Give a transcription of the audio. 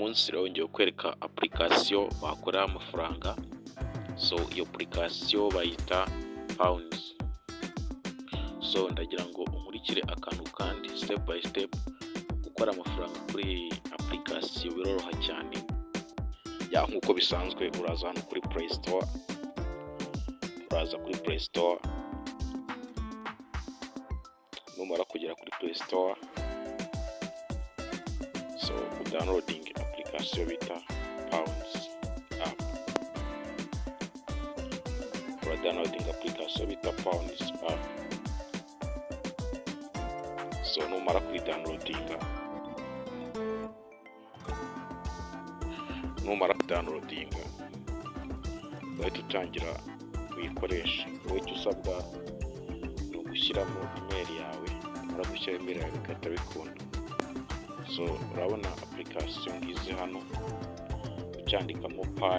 Munsi rero ngiye kukwereka application wakoreraho amafaranga. So iyo application bayita Pawns. So ndagira ngo unkurikire akantu kandi step by step. Gukora amafaranga kuri iyi application biroroha cyane. Ya, nk'uko bisanzwe, uraza hano kuri Play Store, uraza kuri Play Store. Numara kugera kuri Play Store, so udownloading application bita Pawns app. Uradownloading application bita Pawns app. So numara kuyidownloadinga, urahita utangira uyikoresha. Wowe icyo usabwa ni ugushyiramo email yawe. Numara gushyira email yawe, bigahita bikunda. So urabona application ngizi hano, ucyandikamo Pi.